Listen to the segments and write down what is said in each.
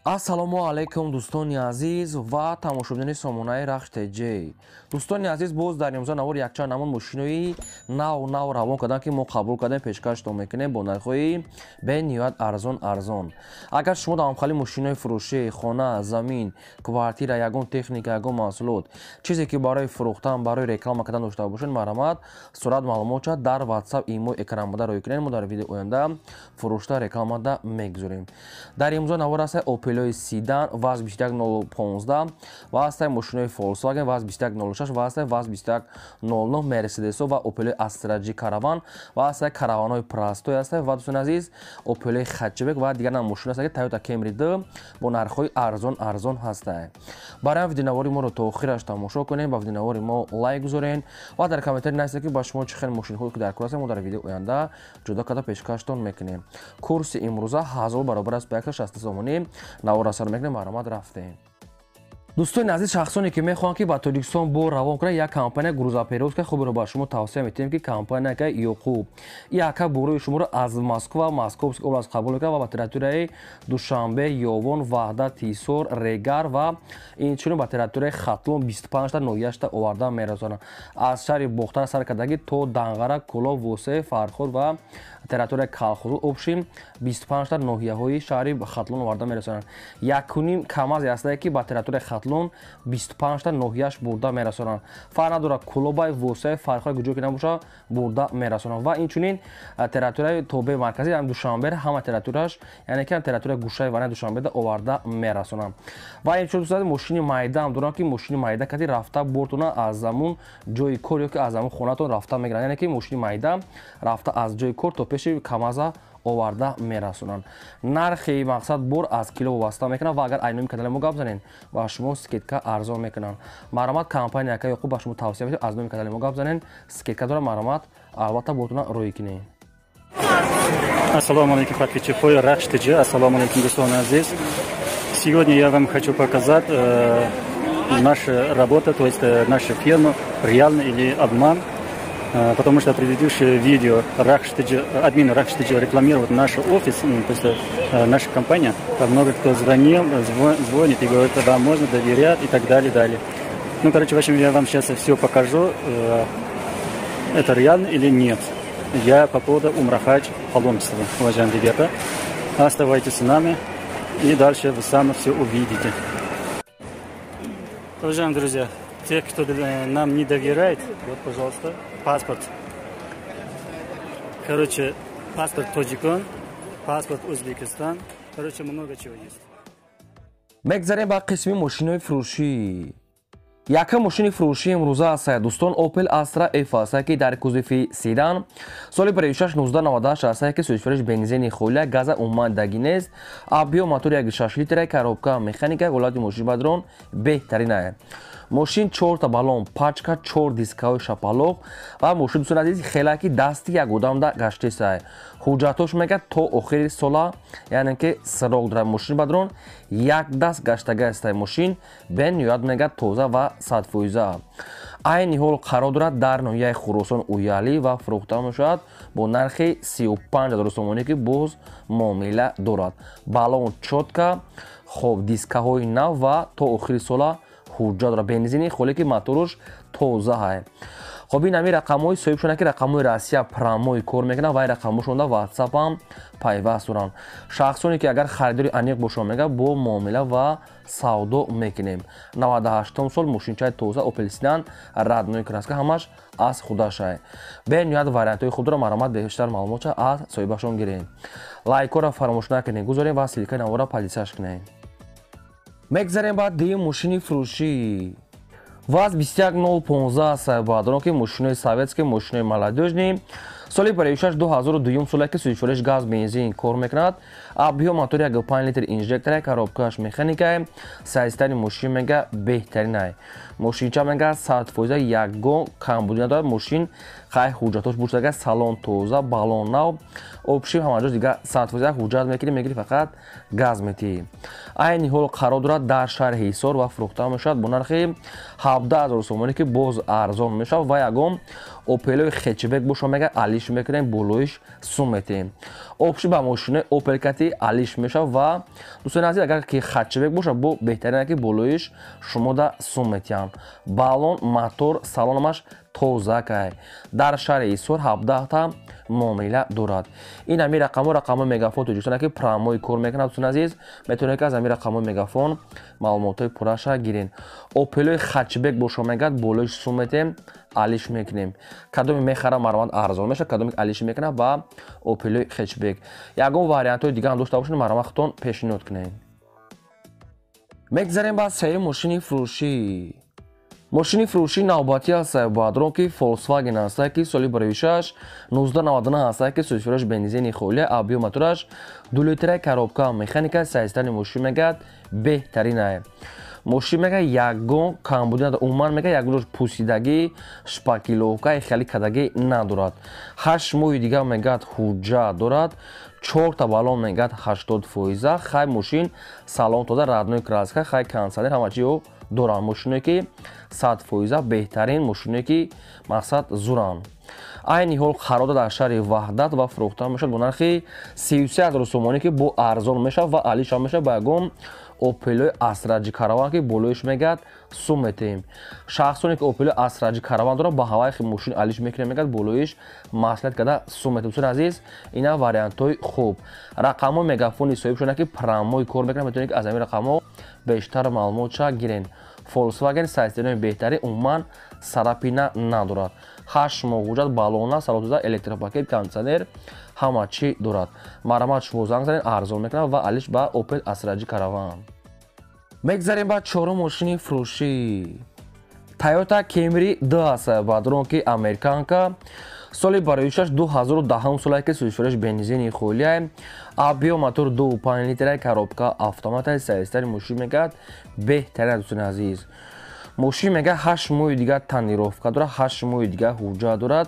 Ассалому алайкум, дӯстони азиз ва тамошобинони сомонаи Рахш ТЖ. Дӯстони азиз, боз дар имрӯза навор якчанд намуд мошинои нав нав равон кардам, ки мо қабул кардем, пешкаштон мекунем бо нархҳои бениҳоят арзон арзон. Агар шумо дар ҳамхали мошинои фурӯшӣ, хона, замин, квартира, ягон техника, ягон маҳсулот, чизе ки барои фурӯхтан, барои реклама кардан дошта бошед, марҳамат, сурат маълумотша дар WhatsApp, имо экранбуда рӯй кунед. Мо дар видео оянда фурӯшта рекламада мегузорем. Дар имрӯза навор аст Opel седан ВАЗ 21015 ва ҳастаи мошинои Volkswagen ВАЗ 2106 ва ҳастаи ВАЗ 2109, Mercedes ва Opel Astra G Caravan ва ҳастаи караванҳои простой ҳастаи ва, дӯстони азиз, Opel Hatchback ва дигар мошино ҳастаи, ки Toyota Camry 2 бо нархҳои арзон арзон ҳастаи. Барои видеонавори моро то охираш тамошо кунед, ба видеонавори мо лайк гузоред ва дар комментарий нависед, ки ба шумо чӣ хел мошинҳое ки дар кор ҳастанд, мо дар видео оянда ҷудо карда пешкаштон мекунем. Курси имрӯза 1000 баробар аст ба 160 сомонӣ. Навор асар мекунем, марҳамат, рафтем. Дӯстони азиз, шахсоне ки мехоҳанд, ки ба Тоҷикистон бор равон кунанд, як компания грузоперевозка хуберо ба шумо тавсия метиҳем, ки компания Ёқуб. Яка борои шуморо аз Москва, Московский область қабул мекунад ва ба территорияи Душанбе, Ёвон, Ваҳдат, Ҳисор, Регар ва инчунин ба территорияи Хатлон 25та ноҳияшта оварда мерасонад. Аз шаҳри Бохтар сар кардагӣ то Данғара, Кӯлоб, Восеъ, Фархор ва территорияи Калхозул, общем 25та ноҳияҳои шаҳри Хатлон оварда мерасонанд. Якуним КамАЗе ҳастае, ки ба территорияи Хатлон 25та ноҳияш бурда мерасонанд. Фарқ надорад, Кӯлобай, Восеъ, Фархор, куҷо ки набошад, бурда мерасонанд. Ва инчунин территорияи тобеи марказӣ, яъне Душанбе, ҳама территорияш, яъне ки территорияи гӯшаи вараи Душанбеда оварда мерасонанд. Ва инчунин, дӯстони, мошини майда ҳам доранд, ки мошини майда кади рафта бортона аз замун ҷои кор ё ки аз замун хонатон рафта мегиранд, яъне ки мошини майда рафта аз ҷои кор то пеши КамАЗа оварда мерасонанд. Нархи мақсад бор аз кило вобаста мекунад ва агар айноми канали мо гап занед, ба шумо скидка арзон мекунанд. Марҳамат, компания ака Ёқуб ба шумо тавсия медиҳад, аз номи канали мо гап занед, скидка дорад, марҳамат, албатта бортона рӯй кунед. Ассалому алейкум, подписчики Рахш ТЖ. Ассалому алейкум, дӯстони азиз. Сегодня я вам хочу показать наша работа, то есть наша фирма, реально или обман. Потому что предыдущее видео Рахш ТЖ, админ Рахш ТЖ рекламирует наш офис, то есть наша компания. Там много кто звонил, звонит и говорит, да, можно доверять и так далее, далее. Ну, короче, в общем, я вам сейчас все покажу, это реально или нет. Я по поводу Умра, хадж, паломничества, уважаемые ребята. Оставайтесь с нами, и дальше вы сами все увидите. Уважаемые друзья, те, кто нам не доверяет, вот, пожалуйста, паспорт. Короче, паспорт Тоҷикон, паспорт Узбекистан. Короче, много чего есть. Мегзарем ба қисми мошинои фурӯшӣ. Якам мошини фурӯшии имрӯза аст, дӯстон, Opel Astra F аст, ки дар кузови седан, соли 56 1998 аст, ки сӯзишвориш бензини холия, газа умуман даги нест, объём мотори 1,6 литра, коробка механика. Ҳолати мошин бадрон беҳтарин ае. Мошин чорта баллон пачка, чор дискаҳои шапалоқ ва мошин, дӯстони азиз, хела ки дасти як одамда гаштесай. Ҳуҷҷатош мега то охири сола, яъне ки срок дорад. Мошин бадрон як даст гаштага астай. Мошин бениҳоят мега тоза ва 100%. Айни ҳол қарор дорад дар ноҳияи Хуросон, Уялӣ, ва фурӯхта мешавад бо нархи 35 ҳазор сомонӣ, ки боз муомила дорад. Баллон чётко, хоб, дискаҳои нав ва то охири сола ҳуҷҷат дорад. Бензини холе, ки моторуш тоза ҳай. Хоб, ин ҳамин рақамҳои соҳибшона, ки рақамҳои Россия прямой кор мекунанд ва ин рақамҳошонда WhatsApp ҳам пайваст доранд. Шахсоне ки агар харидори аниқ бошанд, мега бо муомила ва савдо мекунем. 98 сол, мошинчаи тоза, Opel седан, родной краска, ҳамаш аз худашай. Бениҳоят вариантҳои худро, марҳамат, бештар маълумотша аз соҳибашон гирем. Лайкҳоро фаромӯш накунед, гузорем ва ссылкаи навора поделиться кунед. Мегзарем ба дуюм мошини фурӯшӣ. ВАЗ 21015 аст, баъдон ки мошинои советский, мошинои молодёжный, соли 56 2002 соле, ки сӯзишвориш газ, бензин кор мекунад, объём мотори 1,5 литр, инжектора, коробкааш механикае. Состояние мошин мега беҳтаринае. Мошинча мега 100%, ягон камбудӣ надорад. Мошин хай ҳуҷҷатош бошад, салон тоза, баллон нав, общем ҳамаҷош дига 100%. Ҳуҷҷат мекунӣ, мегирӣ, фақат газ метиҳӣ. Айни ҳол қарор дорад дар шаҳри Ҳисор ва фурӯхта мешавад бо нархи 17 000 сомонӣ, ки боз арзон мешавад ва ягон Опелои хэтчбек боша мега алиш мекунем, болоиш сум метем. Общий ба мошинои Опел кати алиш мешава ва дӯстони азиз, агар ки хэтчбек боша, бо беҳтарина ки болоиш шумо да сум метиҳам. Баллон, мотор, салонамаш тоза кай. Дар шаҳри Ҳисор 17 муомила дорад. Ин ҳамин рақамҳо рақамҳои Мегафон Тоҷикистон ки прямой кор мекунад. Дӯстони азиз, метавонед ки аз ҳамин рақамҳои Мегафон маълумотҳои пурраша гирен. Опелои хэтчбек боша мегӯяд, болоиш сум метем, алиш мекунем. Кадоме мехара, марҳамат, арзон мешавад, кадоме алиш мекунад ба Опелои хэтчбек. Ягон вариантҳои дига ҳам дошта бошед, марҳамат, худтон пешниҳод кунед. Мегзарем ба сеюм мошини фурӯшӣ. Мошини фурӯшии навбатӣ ҳастае бадрон ки Volkswagen ҳастае ки соли бароишаш 1999 ҳастае ки сӯзишвораш бензини холия, объём мотораш 2 литра, коробка механика, состояние мошин мегӯяд беҳтаринае. Мошин мега ягон камбудӣ надорад, умуман мега ягон пусидагӣ, шпаклёвка, хеле кадагӣ надорад. 8 моҳи дигар мегӯяд ҳуҷҷат дорад, 4та баллон мегӯяд 80%. Хай мошин салон тоза, родной краска, хай кондиционер, ҳама чиё доранд. Мошиное ки 100% беҳтарин мошиное ки мақсад зуранд. Айни ҳол қарор дар шаҳри Ваҳдат ва фурӯхта мешавад бо нархи 33 ҳазор сомонӣ ки бо арзон мешавад ва алиша мешавад ба ягон Опелои Астра Ҷи Караван ки болоиш мегӯяд сум метем. Шахсоне ки Опелои Астра Ҷи Караван дорад, ба ҳаваи мошин алиш мекунем, мегӯяд болоиш маслиҳат карда сум метем. Дӯстони азиз, ина вариантҳои хуб. Рақамҳои Мегафони соҳиб шуда ки прямой кор мекунад, метавонед ки аз ҳамин рақамҳо бештар маълумотша гирен. Volkswagen состояние беҳтарин, умуман царапина надорад. 8 моҳ ҳуҷҷат, баллона, салон, электропакет, кондиционер, ҳама чӣ дорад. Марҳамат, шумо занг занед, арзон мекунад ва алиш ба Opel Astra J Caravan. Мегзарем ба чорум мошини фурӯшӣ. Toyota Camry 2 ҳаст бадрон ки американка, соли бароишаш 2010 солае ки сӯзишвораш бензини холия, объём мотор 2,5 литра, коробка автомата, состояние мошин мегӯяд беҳтарин. Дӯстони азиз, мошин мега 8 моҳи дигар тонировка дорад, 8 моҳи дигар ҳуҷҷат дорад,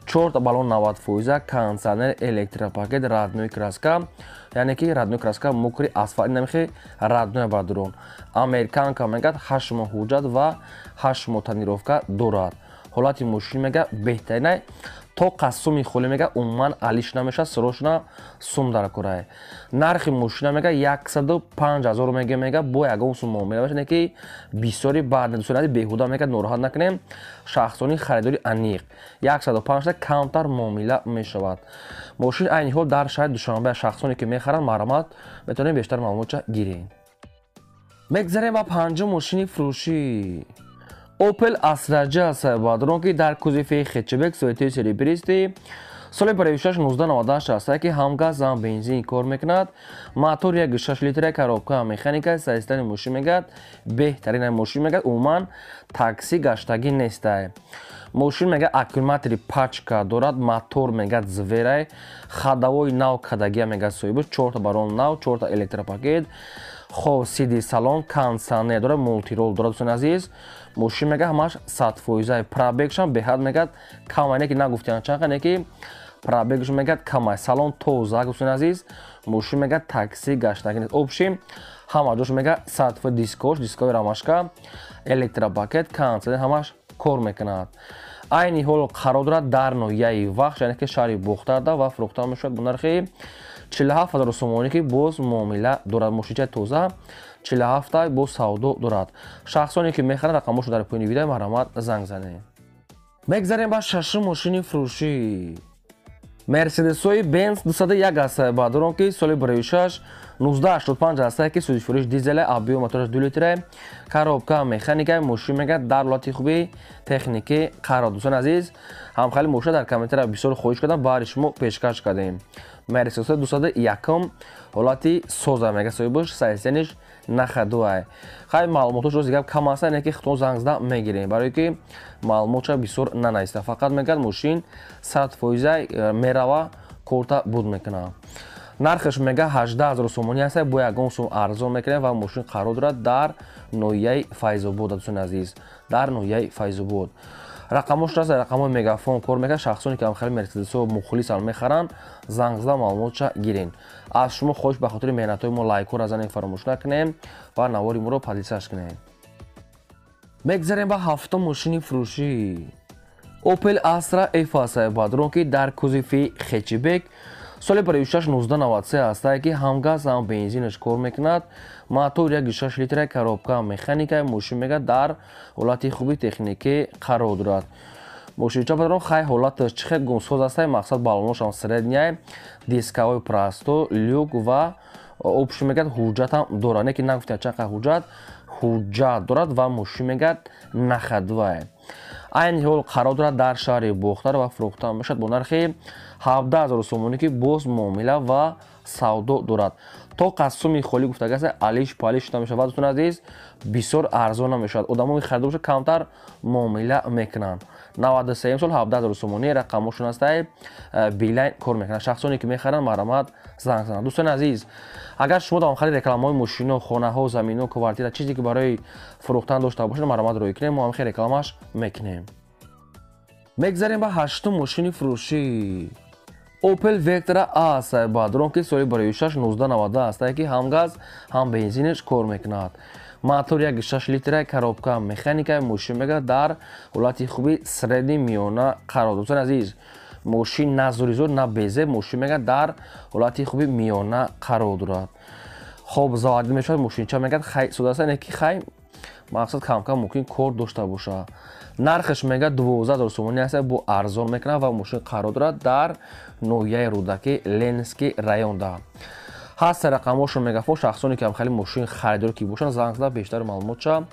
4 баллон 90%, кондиционер, электропакет, родной краска, яъне ки родной краска, мокрый асфалт намехи, родной бадрон. Американка мегӯяд 8 моҳ ҳуҷҷат ва 8 моҳ тонировка дорад. Ҳолати мошин мега беҳтаринай, то қассуми холӣ мега умуман алиш намешавад, срочно сум дар корае. Нархи мошина мега 105 ҳазор мега, бо ягон сум муомила мешавад, не ки бисёри баъд. Дӯстони азиз, беҳуда мега нороҳат накунем шахсони харидори аниқ. 105 камтар муомила мешавад. Мошин айни ҳол дар шаҳри Душанбе. Шахсоне ки мехаранд, марҳамат, метавонем бештар маълумотша гирем. Мегзарем ба панҷум мошини фурӯшӣ. Opel Astra J ҳаст бадрон ки дар кузови хэтчбек, цвети серебристый, соли бароишаш 1998 ҳаст ки ҳам газ, ҳам бензин кор мекунад, мотор 1,6 литра, коробка механика, состояние мошин мегӯяд беҳтарин мошин мегӯяд, умуман такси гаштагӣ нестай. Мошин мега аккумулятори пачка дорад, мотор мегӯяд зверай, ходовой нав кадагия мегӯяд соҳибаш, 4та баллон нав, 4та электропакет, хоб сиди салон, кондиционер дорад, мультирол дорад. Дӯстони азиз, мошин мега ҳамаш 100%, пробегшам беҳад мегӯяд камай, не ки нагуфтиям чанд, не ки пробегш мегӯяд камай, салон тоза. Дӯстони азиз, мошин мегӯяд такси гаштагӣ нест. Общий ҳама ҷош мега 100%, дискош, дискои рамашка, электропакет, кондиционер ҳамаш кор мекунад. Айни ҳол қарор дорад дар ноҳияи Вахш, яъне ки шаҳри Бохтарда ва фурӯхта мешавад бо нархи 47 ҳазор сомонӣ ки боз муомила дорад. Мошинчаи тоза 47 боз савдо дорад. Шахсоне ки мехаранд, рақамҳошо дар поёни видео, марҳамат, занг занед. Мегзарем ба шашум мошини фурӯшӣ. Мерседесои Бенз 201 ҳаст бадрон ки соли бароишаш 1985 ҳаст ки сӯзишвориш дизеле, объём мотораш 2 литра, коробка механика, мошин мегӯяд дар ҳолати хуби техникӣ қарор. Дӯстони азиз, ҳамхели мошина дар комментария бисёр хоҳиш кардам, баҳри шумо пешкаш кардем. Мерседесои 201 ҳолати соза мега соҳибаш, состояниеш нахадуай. Хай маълумотош рози гап кам аст, не ки худтон занг зада мегирем, барое ки маълумотша бисёр нанависта. Фақат мегӯяд мошин 100% мерава, корта буд мекунад. Нархаш мега 18 ҳазор сомонӣ аст, бо ягон сум арзон мекунем ва мошин қарор дорад дар ноҳияи Файзобод. Дӯстони азиз, дар ноҳияи Файзобод. Рақамҳош раст, рақамҳои Мегафон кор мекунад. Шахсоне ки ҳамхели Мерседесҳо мухлисан мехаранд, занг зада маълумотша гирен. Аз шумо хоҳиш, ба хотири меҳнатҳои мо лайкҳоро занед, фаромӯш накунем ва навори моро подписаться кунем. Мегзарем ба ҳафтум мошини фурӯшӣ. Opel Astra F ҳастае бадрон, ки дар кузови хэтчбек соли 2006 1993 ҳастае, ки ҳам газ ҳам бензинаш кор мекунад. Мотор 1.6 литра, коробка механика, мошин мега дар ҳолати хуби техникӣ қарор дорад. Мошинча бадрон хай ҳолаташ чӣ хел гумсоз ҳастае, мақсад баллоношам средняя, дисковой простой, люк ва общий мегӯяд ҳуҷҷатам дорад. Не ки нагуфтем чанд ҳуҷҷат дорад ва мошин мегӯяд нахадвай. Айни ҳол қарор дорад дар шаҳри Бохтар ва фурӯхта мешавад бо нархи 17 000 сомонӣ, ки боз муомила ва савдо дорад. То қасуми холӣ гуфтагаст, алиш палиш намешавад. Дӯстони азиз, бисёр арзон намешавад. Одамои харида бошад, камтар муомила мекунанд. 93 сол, 17 000 сомонӣ, рақамошон ҳастай, Билайн кор мекунанд. Шахсоне ки мехаранд, марҳамат, занг зананд. Дӯстони азиз, агар шумо дар хариди рекламаҳои мошино, хонаҳо, замино, квартира, чизе ки барои фурӯхтан дошта бошед, марҳамат, рӯй кунем, мо ҳам рекламаш мекунем. Мегзарем ба ҳаштум мошини фурӯшӣ. Opel Vectra A ҳастае бадрон, ки соли 2006 1990 ҳастае, ки ҳам газ ҳам бензинаш кор мекунад. Мотор 1.6 литра, коробка механика, мошин мега дар ҳолати хуби средний миёна қарор. Дӯстони азиз, мошин на зури зур, на безеб, мошин мега дар ҳолати хуби миёна қарор дорад. Хоб заводӣ мешавад. Мошинча мегӯяд хай содаста, не ки хай мақсад камкам мумкин кор дошта бошад. Нархаш мегӯяд 12 000 сомонӣ аст, бо арзон мекунад ва мошин қарор дорад дар ноҳияи Рӯдакӣ, Ленинский районда. Ҳаст рақамҳошон мегафон. Шахсоне ки хеле мошин харидор ки бошанд, занг зада бештар маълумотша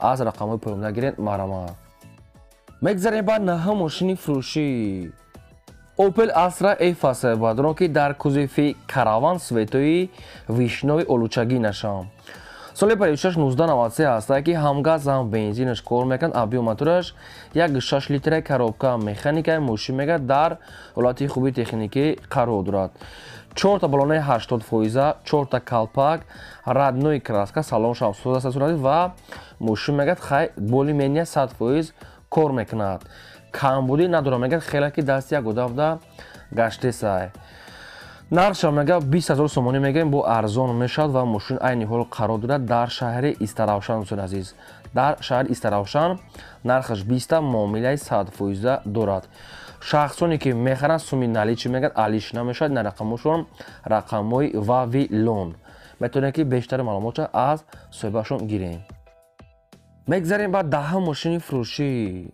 аз рақамҳои поёнда гиред, марҳамат. Мегзарем ба наҳум мошини фурӯшӣ. Opel Astra F аст бадрон, ки дар кузови караван, цветои вишнёвый, олучагӣ нашам. Соли 56 1993 ҳастае, ки ҳам газ ҳам бензинаш кор мекунад. Объём мотораш 1.6 литра, коробка механика, мошин мега дар ҳолати хуби техникӣ қарор дорад. Чорта баллонаи 80%, чорта калпак, родной краска, салоншам соз аст ва мошин мегӯяд хай более-менее 100% кор мекунад, камбудӣ надорад. Мегӯяд хеле ки дасти як одамда гаштесай. Нархша мега 20 000 сомонӣ мегӯем, бо арзон мешавад ва мошин айни ҳол қарор дорад дар шаҳри Истаравшан. Дӯстони азиз, дар шаҳри Истаравшан нархаш 20, муомилаи 100% дорад. Шахсоне ки мехаранд, суми наличный мегӯяд алиш намешавад. На рақамошон рақамҳои Вавилон, метавонед ки бештари маълумотша аз соҳибашон гирем. Мегзарем ба даҳум мошини фурӯшӣ.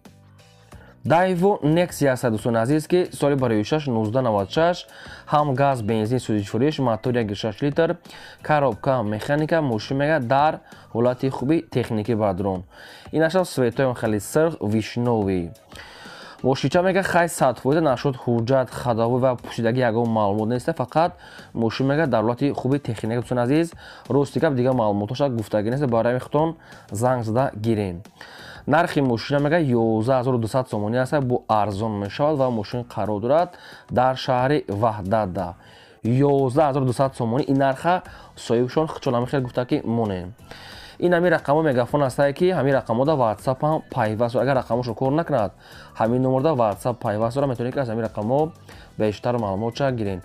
Daewoo Nexia аст, дӯстони азиз, ки соли 2006 1996, ҳам газ бензин сӯзишвориш, мотор 1.6 литр, коробка механика, мошин мега дар ҳолати хуби техникӣ бадрон. Ин ашав цветои хеле сирх, вишнёвый. Мошинча мега хай 100% нашуд, ҳуҷҷат, ходовой ва пӯшидагӣ ягон маълумот неста, фақат мошин мега дар ҳолати хуби техника. Дӯстони азиз, рости гап, дигар маълумотоша гуфтагӣ нест, барои ҳамин худтон занг зада гирем. Нархи мошина мега 11 200 сомонӣ аст, бо арзон мешавад ва мошин қарор дорад дар шаҳри Ваҳдатда. 11 200 сомонӣ ин нарха соҳибшон худшон ҳамин хел гуфта ки монем. Ин ҳамин рақамҳо мегафон ҳастае, ки ҳамин рақамҳода WhatsApp ҳам пайваст. Агар рақамҳошо кор накунад, ҳамин номерда WhatsApp пайваст дорад, метавонед ки аз ҳамин рақамҳо бештар маълумотша гиред.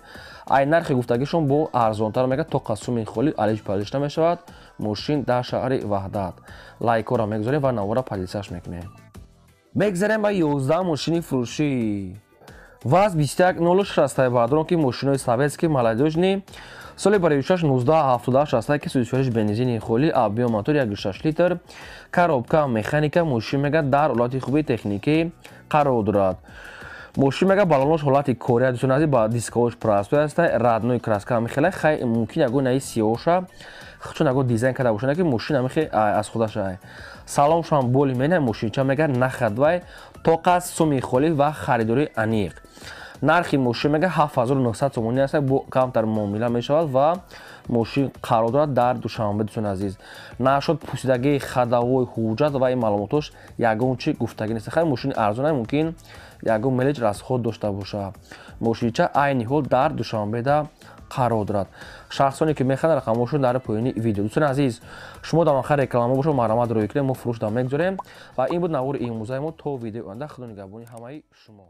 Ай нархи гуфтагишон бо арзонтар мега, то қасуми холӣ алиш палиш намешавад. Мошин дар шаҳри Ваҳдат. Лайкҳоро мегузорем ва навора поделиться мекунем. Мегзарем ба 11 мошини фурӯшӣ. ВАЗ 2106 ҳастае баъдрон, ки мошинои советский, молодёжный, соли 2006 1978 ҳастае, ки сӯзишвориш бензини холӣ, объём мотор 1.6 литр, коробка механика, мошин мега дар ҳолати хуби техникӣ қарор дорад. Мошин мега баллонош ҳолати кория, дӯстони азиз, ба дисковош простой аста, родной краска ҳами хеле хай мумкин ягон наи сиёша чун ягон дизайн карда бошад, ки мошин ҳами аз худаша. Салоншам более-менее, мошинча мега нахадвай, тоқа суми холӣ ва харидории аниқ. Нархи мошин мега 7900 сомонӣ аст, бо камтар муомила мешавад ва мошин қарор дорад дар Душанбе. Дӯстони азиз, нашуд пӯсидагии ходовой, ҳуҷҷат ва ин маълумотош ягон чи гуфтагӣ нест. Хай мошини арзона, мумкин ягон мелочь расход дошта бошад. Мошинча айни ҳол дар Душанбеда қарор дорад. Шахсоне ки мехоҳанд, рақамҳошон дар поёни видео. Дӯстони азиз, шумо дар махар реклама бошад, марҳамат, рӯй кунед, мо фурӯш дар мегузорем. Ва ин буд навори имрӯзаи мо. То видеои оянда, худо нигаҳбони ҳамаи шумо.